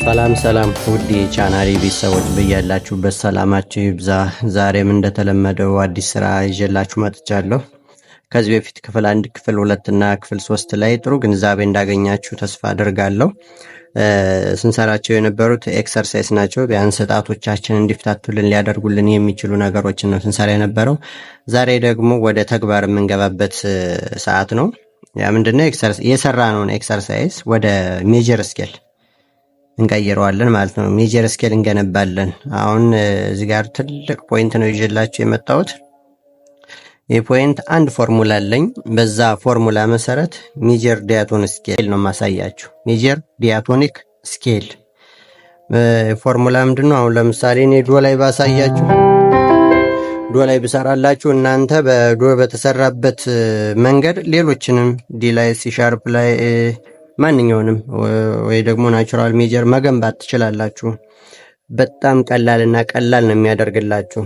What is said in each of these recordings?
ሰላም ሰላም ውድ የቻናሌ ቤተሰቦች፣ በያላችሁበት ሰላማችሁ ይብዛ። ዛሬም እንደተለመደው አዲስ ስራ ይዤላችሁ መጥቻለሁ። ከዚህ በፊት ክፍል 1፣ ክፍል 2 እና ክፍል 3 ላይ ጥሩ ግንዛቤ እንዳገኛችሁ ተስፋ አድርጋለሁ። ስንሰራቸው የነበሩት exercise ናቸው። ቢያንስ ጣቶቻችን እንዲፍታቱልን ሊያደርጉልን የሚችሉ ነገሮችን ነው ስንሰራ የነበረው። ዛሬ ደግሞ ወደ ተግባር የምንገባበት ሰዓት ነው። ያ ምንድነው? የሰራነውን exercise ወደ major scale እንቀይረዋለን ማለት ነው። Major scale እንገነባለን። አሁን እዚህ ጋር ትልቅ point ነው ይዤላችሁ የመጣሁት። ይህ point አንድ ፎርሙላ አለኝ። በዛ ፎርሙላ መሰረት major diatonic scale ነው የማሳያችሁ። Major diatonic scale formula ምንድን ነው? አሁን ለምሳሌ እኔ ዶ ላይ ባሳያችሁ፣ ዶ ላይ ብሰራላችሁ፣ እናንተ በዶ በተሰራበት መንገድ ሌሎችንም D ላይ፣ C sharp ላይ፣ ማንኛውንም ወይ ደግሞ natural major መገንባት ትችላላችሁ። በጣም ቀላልና ቀላል ነው የሚያደርግላችሁ።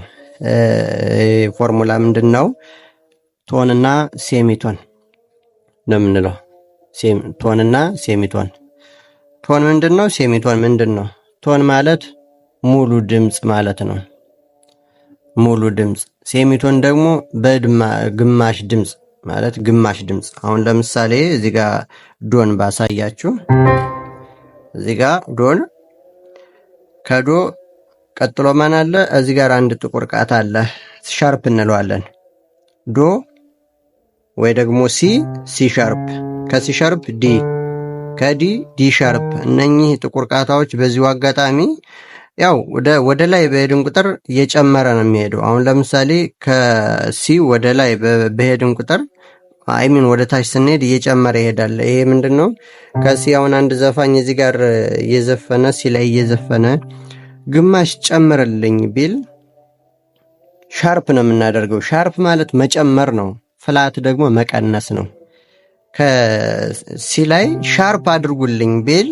ፎርሙላ ምንድን ነው? Tone ና semitone ነው የምንለው። Tone ና semitone። Tone ምንድን ነው? Semitone ምንድን ነው? Tone ማለት ሙሉ ድምፅ ማለት ነው። ሙሉ ድምፅ። Semitone ደግሞ በግማሽ ድምፅ ማለት፣ ግማሽ ድምፅ። አሁን ለምሳሌ እዚህ ጋር ዶን ባሳያችሁ፣ እዚህ ጋር ዶን፣ ከዶ ቀጥሎ ማን አለ? እዚህ ጋር አንድ ጥቁር ቃታ አለ፣ sharp እንለዋለን። ዶ ወይ ደግሞ C፣ C sharp፣ ከ C sharp D፣ ከ D D sharp። እነኚህ ጥቁር ቃታዎች በዚሁ አጋጣሚ ያው ወደ ላይ በሄድን ቁጥር እየጨመረ ነው የሚሄደው። አሁን ለምሳሌ ከ C ወደ ላይ በሄድን ቁጥር፣ I mean ወደ ታች ስንሄድ እየጨመረ ይሄዳል። ይሄ ምንድን ነው? ከ C አሁን አንድ ዘፋኝ እዚህ ጋር እየዘፈነ፣ C ላይ እየዘፈነ ግማሽ ጨምርልኝ ቢል sharp ነው የምናደርገው። Sharp ማለት መጨመር ነው። Flat ደግሞ መቀነስ ነው። ከ C ላይ sharp አድርጉልኝ ቢል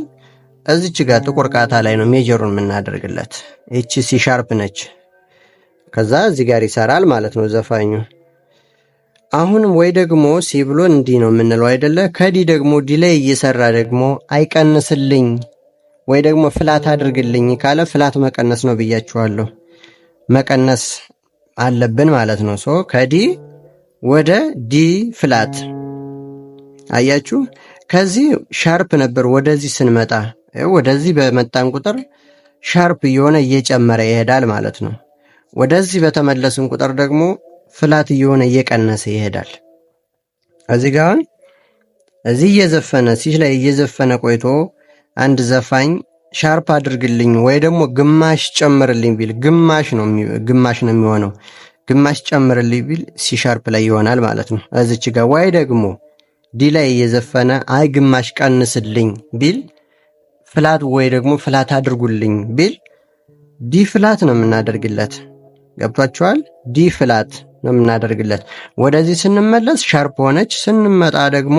እዚች ጋር ጥቁር ቃታ ላይ ነው major ኡን የምናደርግለት። ይቺ C sharp ነች። ከዛ እዚህ ጋር ይሰራል ማለት ነው ዘፋኙ። አሁንም ወይ ደግሞ C ብሎ እንዲህ ነው የምንለው አይደለ? ከ D ደግሞ D ላይ እየሰራ ደግሞ አይቀንስልኝ ወይ ደግሞ flat አድርግልኝ ካለ flat መቀነስ ነው ብያችኋለሁ። መቀነስ አለብን ማለት ነው። So ከ D ወደ D flat አያችሁ። ከዚህ sharp ነበር፣ ወደዚህ ስንመጣ፣ ወደዚህ በመጣን ቁጥር sharp እየሆነ እየጨመረ ይሄዳል ማለት ነው። ወደዚህ በተመለስን ቁጥር ደግሞ flat እየሆነ እየቀነሰ ይሄዳል። እዚህ ጋር አሁን እዚህ እየዘፈነ፣ C ላይ እየዘፈነ ቆይቶ አንድ ዘፋኝ sharp አድርግልኝ ወይ ደግሞ ግማሽ ጨምርልኝ ቢል ግማሽ ነው የሚሆነው። ግማሽ ጨምርልኝ ቢል C sharp ላይ ይሆናል ማለት ነው። እዚች ጋር ወይ ደግሞ D ላይ እየዘፈነ አይ ግማሽ ቀንስልኝ ቢል፣ flat ወይ ደግሞ flat አድርጉልኝ ቢል D flat ነው የምናደርግለት። ገብቷችኋል? D flat ነው የምናደርግለት። ወደዚህ ስንመለስ sharp ሆነች፣ ስንመጣ ደግሞ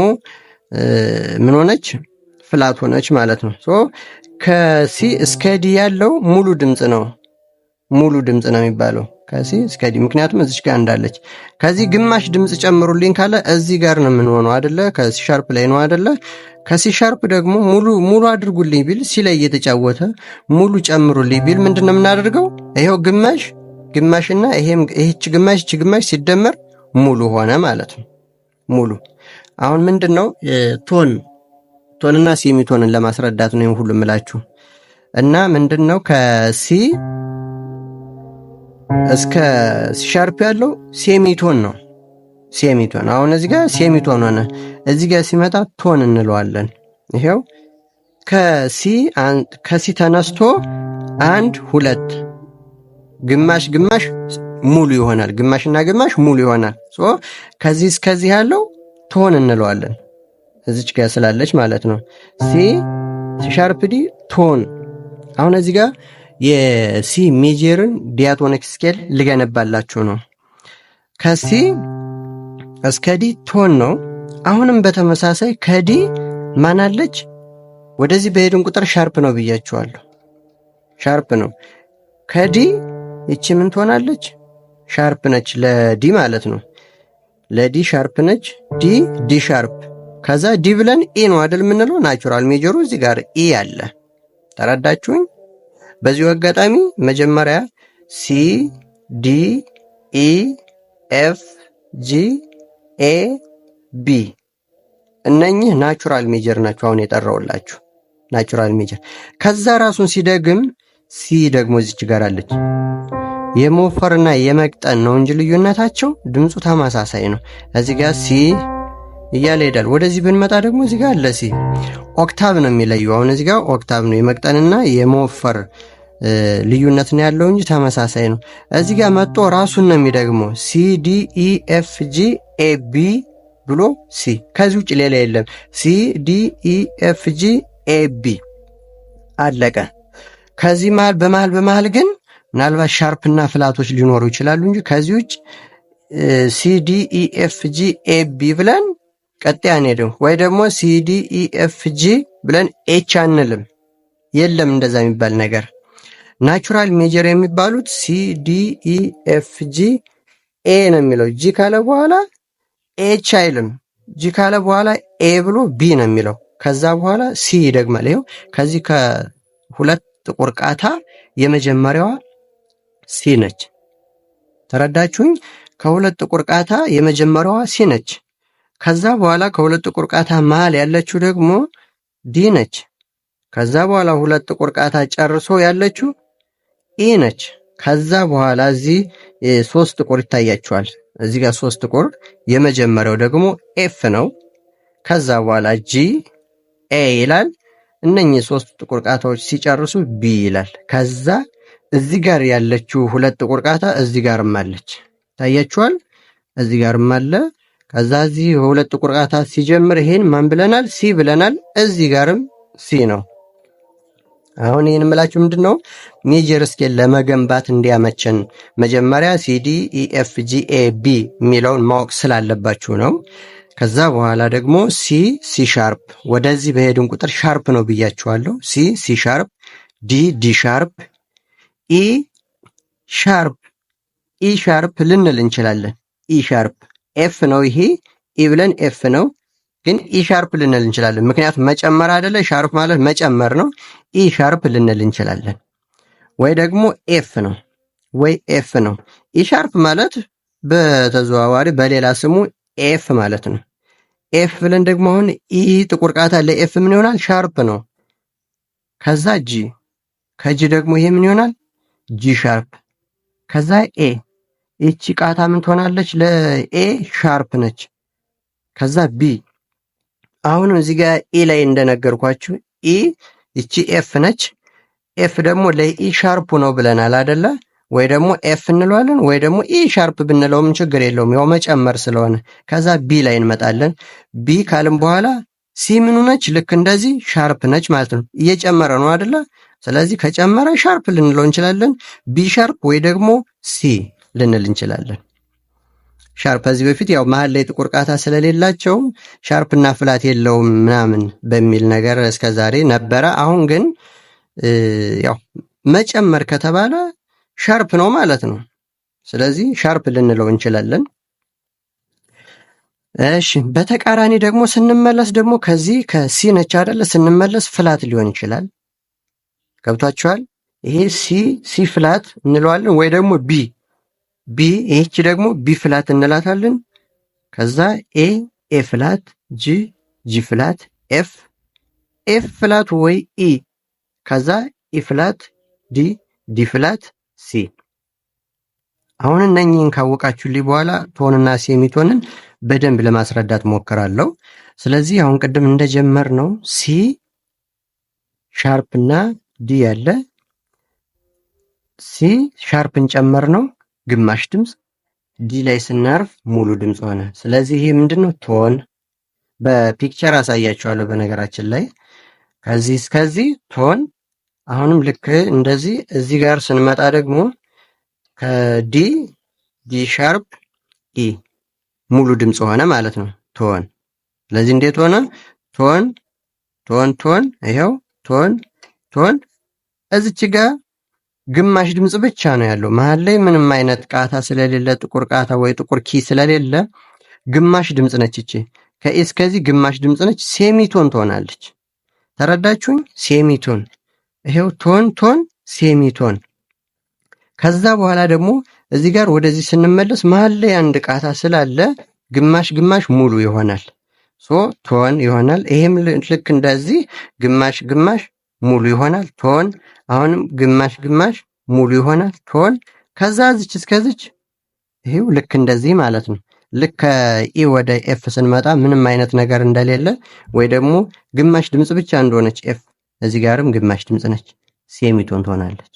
ምን ሆነች? Flat ሆነች ማለት ነው። So ከ C እስከ D ያለው ሙሉ ድምፅ ነው። ሙሉ ድምፅ ነው የሚባለው ከ C እስከ D፣ ምክንያቱም እዚች ጋር እንዳለች። ከዚህ ግማሽ ድምፅ ጨምሩልኝ ካለ እዚህ ጋር ነው የምንሆነው አደለ? ከ C sharp ላይ ነው አደለ? ከ C sharp ደግሞ ሙሉ ሙሉ አድርጉልኝ ቢል፣ C ላይ እየተጫወተ ሙሉ ጨምሩልኝ ቢል ምንድን ነው የምናደርገው? ይኸው ግማሽ ግማሽና ይሄም ይህች ግማሽ ይህች ግማሽ ሲደመር ሙሉ ሆነ ማለት ነው። ሙሉ። አሁን ምንድን ነው tone ና semitone ን ለማስረዳት ነው ሁሉ የምላችሁ። እና ምንድን ነው፣ ከ C እስከ C sharp ያለው semitone ነው። Semitone አሁን እዚህ ጋር semitone ሆነ። እዚህ ጋር ሲመጣ tone እንለዋለን። ይሄው ከ C ተነስቶ አንድ፣ ሁለት፣ ግማሽ ግማሽ ሙሉ ይሆናል። ግማሽና ግማሽ ሙሉ ይሆናል። So ከዚህ እስከዚህ ያለው tone እንለዋለን። እዚች ጋር ስላለች ማለት ነው። C፣ C sharp፣ D tone። አሁን እዚህ ጋር የ C major ን diatonic scale ልገነባላችሁ ነው። ከ C እስከ D tone ነው። አሁንም በተመሳሳይ ከ D ማን አለች? ወደዚህ በሄድን ቁጥር sharp ነው ብያችኋለሁ። Sharp ነው። ከ D ይቺ ምን ትሆናለች? Sharp ነች ለ D ማለት ነው። ለ D sharp ነች። D፣ D sharp፣ ከዛ D ብለን E ነው አይደል የምንለው? Natural major ኡ እዚህ ጋር E አለ። ተረዳችሁኝ? በዚሁ አጋጣሚ መጀመሪያ C D E F G A B እነኚህ natural major ናቸው። አሁን የጠራውላችሁ natural major። ከዛ ራሱን ሲደግም C ደግሞ እዚች ጋር አለች። የመወፈርና የመቅጠን ነው እንጂ ልዩነታቸው ድምፁ ተመሳሳይ ነው። እዚህ ጋር C እያለ ይሄዳል። ወደዚህ ብንመጣ ደግሞ እዚህ ጋር አለ C። Octave ነው የሚለዩ። አሁን እዚህ ጋር octave ነው የመቅጠንና የመወፈር ልዩነት ነው ያለው እንጂ ተመሳሳይ ነው። እዚህ ጋር መጥቶ ራሱን ነው የሚደግመው C D E F G A B ብሎ C። ከዚህ ውጭ ሌላ የለም። C D E F G A B አለቀ። ከዚህ መሃል በመሃል በመሃል ግን ምናልባት sharp ና flat ኦች ሊኖሩ ይችላሉ እንጂ ከዚህ ውጭ C D E F G A B ብለን ቀጥ አንሄድም። ወይ ደግሞ C D E F G ብለን H አንልም። የለም እንደዛ የሚባል ነገር። Natural major የሚባሉት C D E F G A ነው የሚለው። G ካለ በኋላ H አይልም። G ካለ በኋላ A ብሎ B ነው የሚለው። ከዛ በኋላ C ይደግማል። ይኸው ከዚህ ከሁለት ጥቁር ቃታ የመጀመሪያዋ C ነች። ተረዳችሁኝ? ከሁለት ጥቁር ቃታ የመጀመሪያዋ C ነች። ከዛ በኋላ ከሁለት ጥቁር ቃታ መሃል ያለችው ደግሞ D ነች። ከዛ በኋላ ሁለት ጥቁር ቃታ ጨርሶ ያለችው E ነች። ከዛ በኋላ እዚህ ሶስት ጥቁር ይታያችኋል። እዚህ ጋር ሶስት ጥቁር፣ የመጀመሪያው ደግሞ F ነው። ከዛ በኋላ G A ይላል። እነኚህ ሶስት ጥቁር ቃታዎች ሲጨርሱ B ይላል። ከዛ እዚህ ጋር ያለችው ሁለት ጥቁር ቃታ እዚህ ጋርም አለች፣ ታያችኋል። እዚህ ጋርም አለ። ከዛ እዚህ ሁለት ጥቁር ቃታ ሲጀምር ይሄን ማን ብለናል? C ብለናል። እዚህ ጋርም C ነው። አሁን ይህን የምላችሁ ምንድን ነው major scale ለመገንባት እንዲያመቸን መጀመሪያ C D E F G A B የሚለውን ማወቅ ስላለባችሁ ነው። ከዛ በኋላ ደግሞ C C sharp፣ ወደዚህ በሄድን ቁጥር sharp ነው ብያችኋለሁ። C C sharp፣ D D sharp፣ E sharp፣ E sharp ልንል እንችላለን። E sharp F ነው ይሄ፣ E ብለን F ነው ግን E sharp ልንል እንችላለን። ምክንያቱም መጨመር አይደለ? Sharp ማለት መጨመር ነው። E sharp ልንል እንችላለን። ወይ ደግሞ F ነው ወይ F ነው። E sharp ማለት በተዘዋዋሪ በሌላ ስሙ F ማለት ነው። F ብለን ደግሞ አሁን E ጥቁር ቃታ ለ F ምን ይሆናል? Sharp ነው። ከዛ G፣ ከ G ደግሞ ይሄ ምን ይሆናል? G sharp። ከዛ A፣ ይቺ ቃታ ምን ትሆናለች? ለ A sharp ነች። ከዛ B፣ አሁንም እዚህ ጋር E ላይ እንደነገርኳችሁ E ይቺ F ነች። F ደግሞ ለ E sharp ኡ ነው ብለናል አደለ? ወይ ደግሞ F እንለዋለን ወይ ደግሞ E sharp ብንለውም ችግር የለውም ያው መጨመር ስለሆነ። ከዛ B ላይ እንመጣለን። B ካልን በኋላ C ምኑ ነች? ልክ እንደዚህ sharp ነች ማለት ነው። እየጨመረ ነው አደለ? ስለዚህ ከጨመረ sharp ልንለው እንችላለን። B sharp ወይ ደግሞ C ልንል እንችላለን። Sharp ከዚህ በፊት ያው መሀል ላይ ጥቁር ቃታ ስለሌላቸው sharp እና flat የለውም ምናምን በሚል ነገር እስከዛሬ ነበረ። አሁን ግን ያው መጨመር ከተባለ sharp ነው ማለት ነው። ስለዚህ sharp ልንለው እንችላለን። እሺ በተቃራኒ ደግሞ ስንመለስ ደግሞ ከዚህ ከ C ነች አይደለ? ስንመለስ flat ሊሆን ይችላል። ገብቷችኋል? ይሄ C C flat እንለዋለን ወይ ደግሞ B B፣ ይህቺ ደግሞ B flat እንላታለን። ከዛ A A flat፣ G G flat፣ F F flat ወይ E፣ ከዛ E flat፣ D D flat፣ C። አሁን እነኚህን ካወቃችሁልኝ በኋላ tone ና semitone ን በደንብ ለማስረዳት ሞክራለሁ። ስለዚህ አሁን ቅድም እንደጀመርነው C sharp እና D ያለ C sharp ን ጨመርነው ግማሽ ድምፅ፣ D ላይ ስናርፍ ሙሉ ድምፅ ሆነ። ስለዚህ ይሄ ምንድን ነው? Tone። በ picture አሳያችኋለሁ። በነገራችን ላይ ከዚህ እስከዚህ tone። አሁንም ልክ እንደዚህ እዚህ ጋር ስንመጣ ደግሞ ከ D D sharp E ሙሉ ድምፅ ሆነ ማለት ነው tone። ስለዚህ እንዴት ሆነ? Tone tone tone፣ ይኸው tone tone። እዚች ጋር ግማሽ ድምፅ ብቻ ነው ያለው። መሀል ላይ ምንም አይነት ቃታ ስለሌለ ጥቁር ቃታ ወይ ጥቁር key ስለሌለ ግማሽ ድምፅ ነች። እቺ ከ E እስከዚህ ግማሽ ድምፅ ነች። Semitone ትሆናለች። ተረዳችሁኝ? Semitone። ይሄው tone tone semitone። ከዛ በኋላ ደግሞ እዚህ ጋር ወደዚህ ስንመለስ መሀል ላይ አንድ ቃታ ስላለ ግማሽ ግማሽ ሙሉ ይሆናል። So tone ይሆናል። ይሄም ልክ እንደዚህ ግማሽ ግማሽ ሙሉ ይሆናል። Tone አሁንም ግማሽ ግማሽ ሙሉ ይሆናል። Tone ከዛ እዚች እስከዚች ይሄው ልክ እንደዚህ ማለት ነው። ልክ ከ E ወደ F ስንመጣ ምንም አይነት ነገር እንደሌለ ወይ ደግሞ ግማሽ ድምፅ ብቻ እንደሆነች F፣ እዚህ ጋርም ግማሽ ድምፅ ነች፣ semitone ትሆናለች።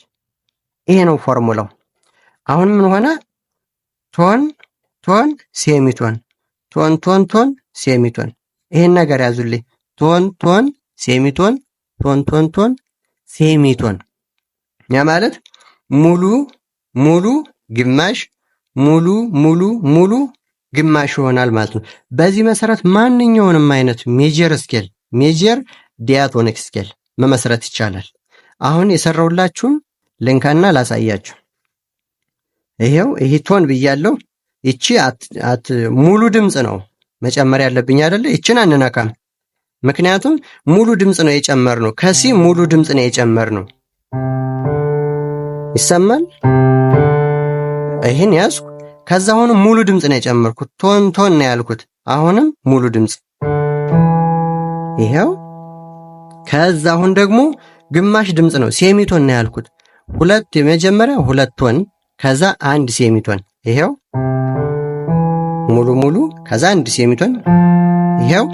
ይሄ ነው ፎርሙላው። አሁን ምን ሆነ? Tone tone semitone tone tone tone semitone። ይሄን ነገር ያዙልኝ። Tone tone semitone tone tone tone semitone። ያ ማለት ሙሉ ሙሉ ግማሽ ሙሉ ሙሉ ሙሉ ግማሽ ይሆናል ማለት ነው። በዚህ መሰረት ማንኛውንም አይነት major scale፣ major diatonic scale መመስረት ይቻላል። አሁን የሰራሁላችሁን ልንካና ላሳያችሁ። ይሄው ይሄ tone ብያለሁ። ይቺ አት ሙሉ ድምፅ ነው መጨመር ያለብኝ አይደለ? ይችን አንነካም። ምክንያቱም ሙሉ ድምፅ ነው የጨመርነው። ከ C ሙሉ ድምፅ ነው የጨመርነው። ይሰማል። ይህን ያዝኩ። ከዛ አሁንም ሙሉ ድምፅ ነው የጨመርኩት። Tone tone ነው ያልኩት። አሁንም ሙሉ ድምፅ ይሄው። ከዛ አሁን ደግሞ ግማሽ ድምፅ ነው semitone ነው ያልኩት። ሁለት የመጀመሪያ ሁለት tone ከዛ አንድ semitone ይሄው ሙሉ ሙሉ ከዛ አንድ semitone ይሄው።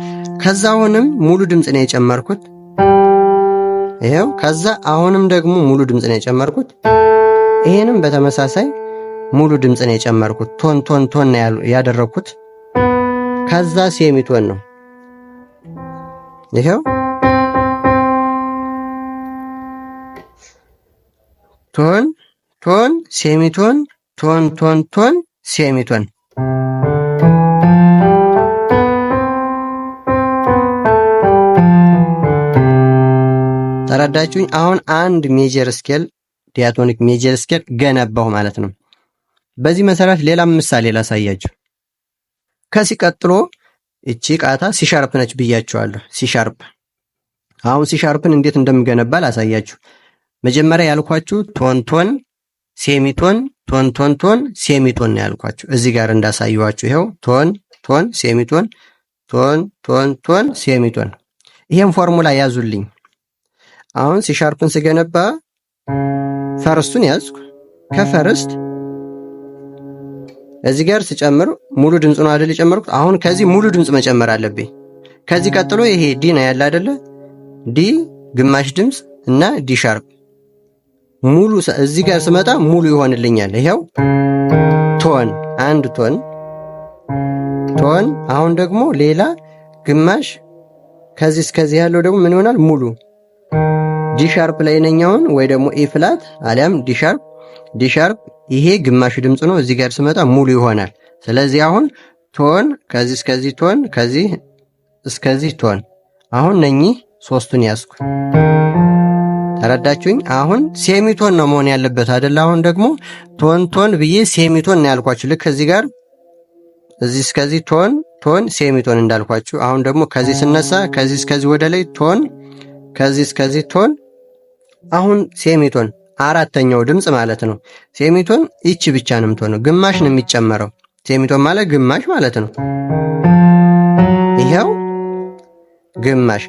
ከዛ አሁንም ሙሉ ድምፅ ነው የጨመርኩት ይሄው። ከዛ አሁንም ደግሞ ሙሉ ድምፅ ነው የጨመርኩት። ይሄንም በተመሳሳይ ሙሉ ድምፅ ነው የጨመርኩት። Tone tone tone ነው ያደረኩት። ከዛ semitone ነው ይሄው። Tone tone semitone tone tone tone semitone። ተረዳችሁኝ? አሁን አንድ major scale፣ diatonic major scale ገነባሁ ማለት ነው። በዚህ መሰረት ሌላም ምሳሌ ላሳያችሁ። ከ C ቀጥሎ እቺ ቃታ C sharp ነች ብያችኋለሁ። C sharp፣ አሁን C sharp ን እንዴት እንደምገነባ ላሳያችሁ። መጀመሪያ ያልኳችሁ tone tone semitone tone tone tone semitone ነው ያልኳችሁ። እዚህ ጋር እንዳሳየኋችሁ ይኸው tone tone semitone tone tone tone semitone። ይሄን ፎርሙላ ያዙልኝ። አሁን C sharp ን ስገነባ first ኡን ያዝኩ። ከ first እዚህ ጋር ስጨምር ሙሉ ድምፅ ነው አይደል የጨመርኩት። አሁን ከዚህ ሙሉ ድምፅ መጨመር አለብኝ። ከዚህ ቀጥሎ ይሄ D ነው ያለ አይደለ? D ግማሽ ድምፅ እና D sharp ሙሉ እዚህ ጋር ስመጣ ሙሉ ይሆንልኛል። ይሄው tone አንድ tone tone። አሁን ደግሞ ሌላ ግማሽ ከዚህ እስከዚህ ያለው ደግሞ ምን ይሆናል? ሙሉ D sharp ላይ ነኝ አሁን፣ ወይ ደግሞ E flat አሊያም D sharp D sharp። ይሄ ግማሽ ድምፅ ነው። እዚህ ጋር ስመጣ ሙሉ ይሆናል። ስለዚህ አሁን tone ከዚህ እስከዚህ tone ከዚህ እስከዚህ tone። አሁን እነኚህ ሶስቱን ያዝኩ። ተረዳችሁኝ? አሁን semitone ነው መሆን ያለበት አይደል? አሁን ደግሞ tone tone ብዬ semitone ነው ያልኳችሁ። ልክ እዚህ ጋር እዚህ እስከዚህ tone tone semitone እንዳልኳችሁ። አሁን ደግሞ ከዚህ ስነሳ ከዚህ እስከዚህ ወደ ላይ tone፣ ከዚህ እስከዚህ tone፣ አሁን semitone አራተኛው ድምፅ ማለት ነው። Semitone ይቺ ብቻ ነው የምትሆነው፣ ግማሽ ነው የሚጨመረው። Semitone ማለት ግማሽ ማለት ነው። ይሄው ግማሽ።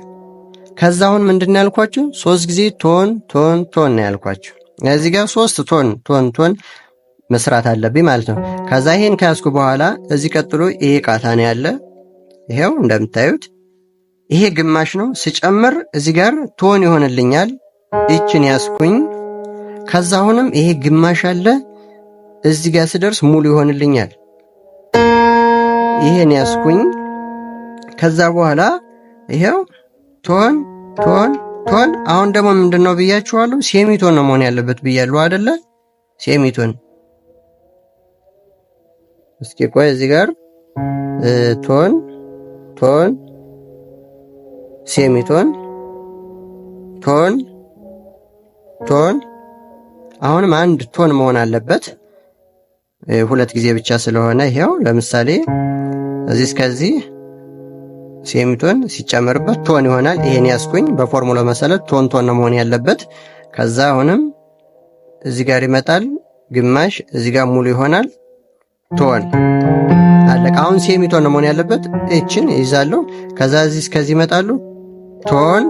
ከዛ አሁን ምንድን ነው ያልኳችሁ? ሶስት ጊዜ tone tone tone ነው ያልኳችሁ። እዚህ ጋር ሶስት tone tone tone መስራት አለብኝ ማለት ነው። ከዛ ይሄን ከያዝኩ በኋላ እዚህ ቀጥሎ ይሄ ቃታ ነው ያለ። ይሄው እንደምታዩት ይሄ ግማሽ ነው። ስጨምር እዚህ ጋር tone ይሆንልኛል። ይችን ያዝኩኝ። ከዛ አሁንም ይሄ ግማሽ አለ። እዚህ ጋር ስደርስ ሙሉ ይሆንልኛል። ይሄን ያዝኩኝ። ከዛ በኋላ ይሄው tone tone tone። አሁን ደግሞ ምንድነው ብያችኋለሁ? Semitone ነው መሆን ያለበት ብያለሁ አይደለ? Semitone። እስኪ ቆይ እዚህ ጋር tone tone semitone tone tone። አሁንም አንድ tone መሆን አለበት ሁለት ጊዜ ብቻ ስለሆነ ይሄው ለምሳሌ እዚህ እስከዚህ semitone ሲጨመርበት tone ይሆናል። ይሄን ያዝኩኝ። በፎርሙላ መሰረት tone tone ነው መሆን ያለበት። ከዛ አሁንም እዚህ ጋር ይመጣል ግማሽ፣ እዚህ ጋር ሙሉ ይሆናል። Tone አለቀ። አሁን semitone ነው መሆን ያለበት። እችን ይዛለሁ። ከዛ እዚህ እስከዚህ ይመጣሉ። Tone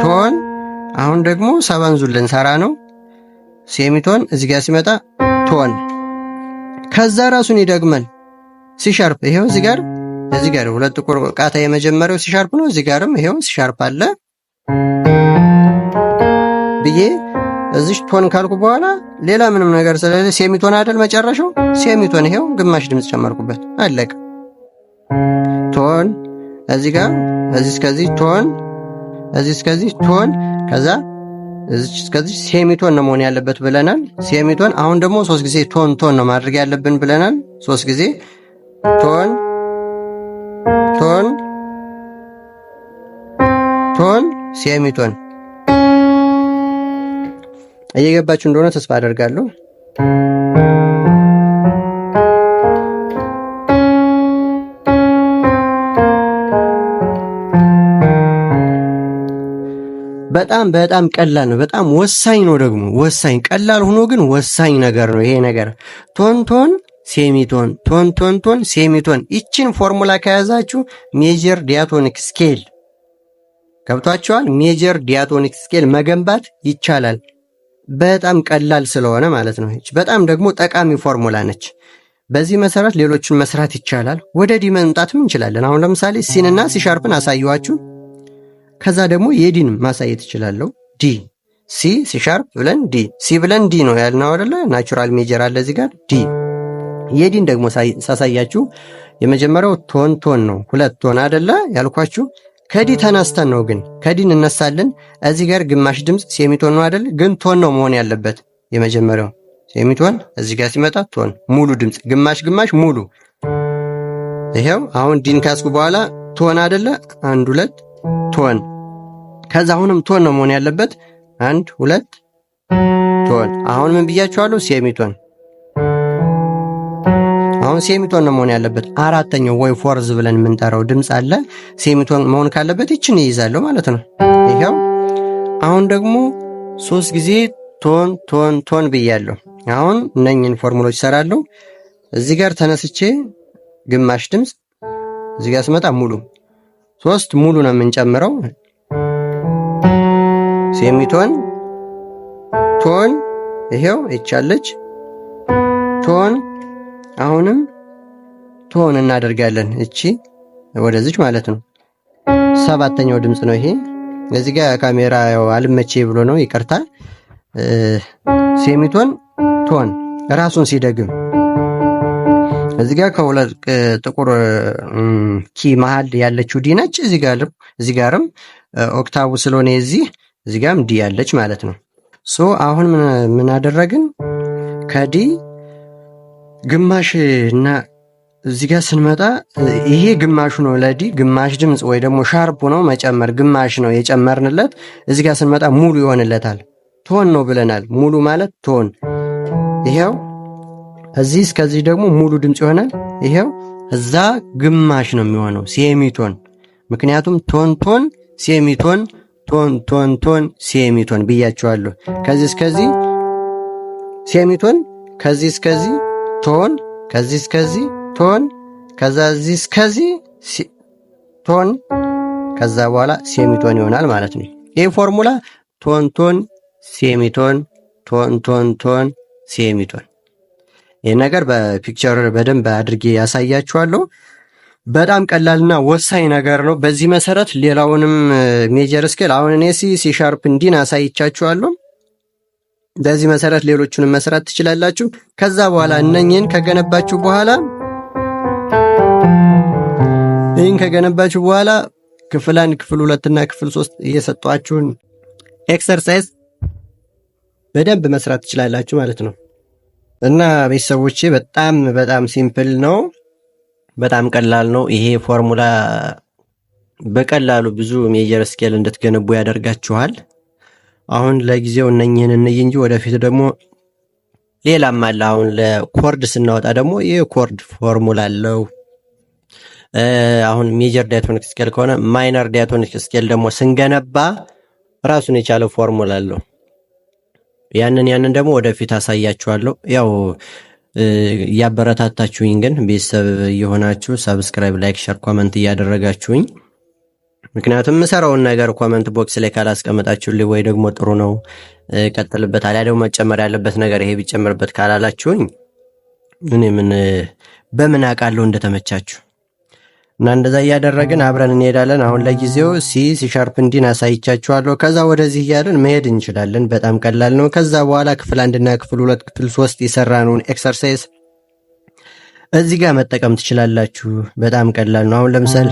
tone። አሁን ደግሞ seventh ኡን ልንሰራ ነው። Semitone እዚህ ጋር ሲመጣ tone። ከዛ ራሱን ይደግማል። C sharp ይሄው እዚህ ጋር ሁለት ጥቁር ቃታ የመጀመሪያው C sharp ነው። እዚህ ጋርም ይሄው C sharp አለ ብዬ እዚህ tone ካልኩ በኋላ ሌላ ምንም ነገር ስለሌለ semitone አይደል መጨረሻው? Semitone ይሄው ግማሽ ድምፅ ጨመርኩበት፣ አለቀ። Tone እዚህ ጋር እዚህ እስከዚህ tone፣ እዚህ እስከዚህ tone፣ ከዛ እዚህ እስከዚህ semitone ነው መሆን ያለበት ብለናል። Semitone አሁን ደግሞ ሶስት ጊዜ tone tone ነው ማድረግ ያለብን ብለናል። ሶስት ጊዜ tone tone tone semitone። እየገባችሁ እንደሆነ ተስፋ አደርጋለሁ። በጣም በጣም ቀላል ነው። በጣም ወሳኝ ነው ደግሞ ወሳኝ ቀላል ሆኖ ግን ወሳኝ ነገር ነው ይሄ ነገር። Tone tone semitone tone tone tone semitone። ይችን ፎርሙላ ከያዛችሁ major diatonic scale ገብቷችኋል። Major diatonic scale መገንባት ይቻላል። በጣም ቀላል ስለሆነ ማለት ነው። በጣም ደግሞ ጠቃሚ ፎርሙላ ነች። በዚህ መሰረት ሌሎችን መስራት ይቻላል። ወደ D መምጣትም እንችላለን። አሁን ለምሳሌ C ን እና C sharp ን አሳየኋችሁ። ከዛ ደግሞ የ D ን ማሳየት እችላለሁ። D C C sharp ብለን D C ብለን D ነው ያልነው አይደለ? Natural major አለ እዚህ ጋር D። የ D ን ደግሞ ሳሳያችሁ የመጀመሪያው tone tone ነው፣ ሁለት tone አይደለ ያልኳችሁ። ከ D ተነስተን ነው ግን ከ D እንነሳለን። እዚህ ጋር ግማሽ ድምፅ semitone ነው አይደል? ግን tone ነው መሆን ያለበት የመጀመሪያው semitone። እዚህ ጋር ሲመጣ tone ሙሉ ድምፅ፣ ግማሽ ግማሽ ሙሉ። ይሄው አሁን D ን ካስኩ በኋላ tone አይደለ? አንድ ሁለት tone። ከዛ አሁንም tone ነው መሆን ያለበት። አንድ ሁለት tone። አሁን ምን ብያችኋለሁ? Semitone። አሁን semitone ነው መሆን ያለበት። አራተኛው ወይ fourth ብለን የምንጠራው ድምፅ አለ። Semitone መሆን ካለበት ይችን ይይዛለሁ ማለት ነው። ይሄው አሁን ደግሞ ሶስት ጊዜ tone tone tone ብያለሁ። አሁን እነኝን ፎርሙሎች እሰራለሁ። እዚህ ጋር ተነስቼ ግማሽ ድምፅ፣ እዚህ ጋር ስመጣ ሙሉ፣ ሶስት ሙሉ ነው የምንጨምረው። Semitone tone፣ ይሄው ይቻለች tone፣ አሁንም tone እናደርጋለን። እቺ ወደዚች ማለት ነው። ሰባተኛው ድምፅ ነው ይሄ። እዚህ ጋር ካሜራ ያው አልመቼ ብሎ ነው ይቅርታ። Semitone tone ራሱን ሲደግም እዚህ ጋር ከሁለት ጥቁር key መሀል ያለችው D ነች። እዚህ ጋርም octave ስለሆነ የዚህ እዚህ ጋርም D ያለች ማለት ነው። So አሁን ምን አደረግን? ከ D ግማሽ እና እዚህ ጋር ስንመጣ ይሄ ግማሹ ነው ለ D ግማሽ ድምፅ ወይ ደግሞ sharp ነው መጨመር ግማሽ ነው የጨመርንለት። እዚህ ጋር ስንመጣ ሙሉ ይሆንለታል። Tone ነው ብለናል። ሙሉ ማለት tone። ይሄው እዚህ እስከዚህ ደግሞ ሙሉ ድምፅ ይሆናል። ይሄው እዛ ግማሽ ነው የሚሆነው semitone። ምክንያቱም tone tone semitone tone tone tone semitone ብያችኋለሁ። ከዚህ እስከዚህ semitone፣ ከዚህ እስከዚህ tone፣ ከዚህ እስከዚህ tone፣ ከዛ እዚህ እስከዚህ tone፣ ከዛ በኋላ semitone ይሆናል ማለት ነው። ይህ formula tone tone semitone tone tone tone semitone። ይህ ነገር በ picture በደንብ አድርጌ ያሳያችኋለሁ። በጣም ቀላልና ወሳኝ ነገር ነው። በዚህ መሰረት ሌላውንም major scale አሁን እኔ C C sharp D ን አሳይቻችኋለሁ። በዚህ መሰረት ሌሎቹንም መስራት ትችላላችሁ። ከዛ በኋላ እነኝህን ከገነባችሁ በኋላ ይህን ከገነባችሁ በኋላ ክፍል አንድ፣ ክፍል ሁለት እና ክፍል ሶስት እየሰጧችሁን exercise በደንብ መስራት ትችላላችሁ ማለት ነው። እና ቤተሰቦቼ በጣም በጣም simple ነው። በጣም ቀላል ነው። ይሄ ፎርሙላ በቀላሉ ብዙ major scale እንድትገነቡ ያደርጋችኋል። አሁን ለጊዜው እነኝህን እንይ እንጂ ወደፊት ደግሞ ሌላም አለ። አሁን ለ chord ስናወጣ ደግሞ የ chord formula አለው። አሁን major diatonic scale ከሆነ minor diatonic scale ደግሞ ስንገነባ ራሱን የቻለ ፎርሙላ አለው። ያንን ደግሞ ወደፊት አሳያችኋለሁ። ያው እያበረታታችሁኝ ግን ቤተሰብ እየሆናችሁ subscribe፣ like፣ share፣ comment እያደረጋችሁኝ፣ ምክንያቱም የምሰራውን ነገር comment box ላይ ካላስቀመጣችሁልኝ ወይ ደግሞ ጥሩ ነው ቀጥልበት፣ አሊያ ደግሞ መጨመር ያለበት ነገር ይሄ ቢጨመርበት ካላላችሁኝ እኔ ምን በምን አውቃለሁ እንደተመቻችሁ? እና እንደዛ እያደረግን አብረን እንሄዳለን። አሁን ለጊዜው C፣ C sharp፣ D ን አሳይቻችኋለሁ። ከዛ ወደዚህ እያለን መሄድ እንችላለን። በጣም ቀላል ነው። ከዛ በኋላ ክፍል አንድና ክፍል ሁለት፣ ክፍል ሶስት የሰራነውን exercise እዚህ ጋር መጠቀም ትችላላችሁ። በጣም ቀላል ነው። አሁን ለምሳሌ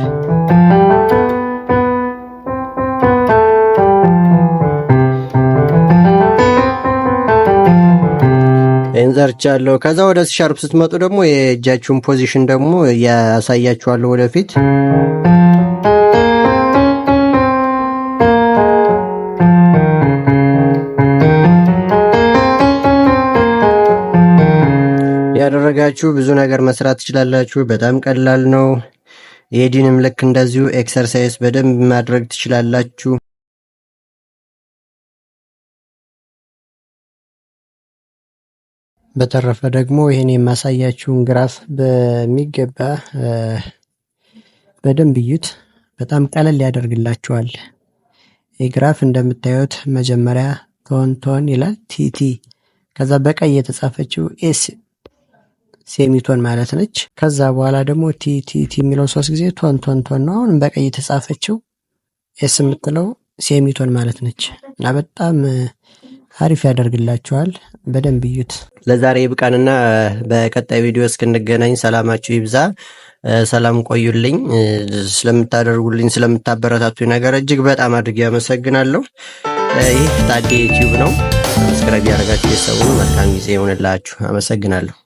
ይህን ሰርቻለሁ። ከዛ ወደ C sharp ስትመጡ ደግሞ የእጃችሁን position ደግሞ ያሳያችኋለሁ ወደፊት። ያደረጋችሁ ብዙ ነገር መስራት ትችላላችሁ። በጣም ቀላል ነው። የ D ንም ልክ እንደዚሁ exercise በደንብ ማድረግ ትችላላችሁ። በተረፈ ደግሞ ይህን የማሳያችሁን graph በሚገባ በደንብ እዩት። በጣም ቀለል ያደርግላችኋል። ይህ graph እንደምታዩት መጀመሪያ tone tone ይላል፣ TT፣ ከዛ በቀይ የተጻፈችው S semitone ማለት ነች። ከዛ በኋላ ደግሞ T T T የሚለው ሶስት ጊዜ tone tone tone ነው። አሁንም በቀይ የተጻፈችው S የምትለው semitone ማለት ነች እና በጣም አሪፍ ያደርግላችኋል። በደንብ እዩት። ለዛሬ ይብቃንና በቀጣይ ቪዲዮ እስክንገናኝ ሰላማችሁ ይብዛ። ሰላም ቆዩልኝ። ስለምታደርጉልኝ፣ ስለምታበረታቱኝ ነገር እጅግ በጣም አድርጌ አመሰግናለሁ። ይህ ታዴ ዩቲዩብ ነው። Subscribe ያደረጋችሁ የሰውን መልካም ጊዜ ይሆንላችሁ። አመሰግናለሁ።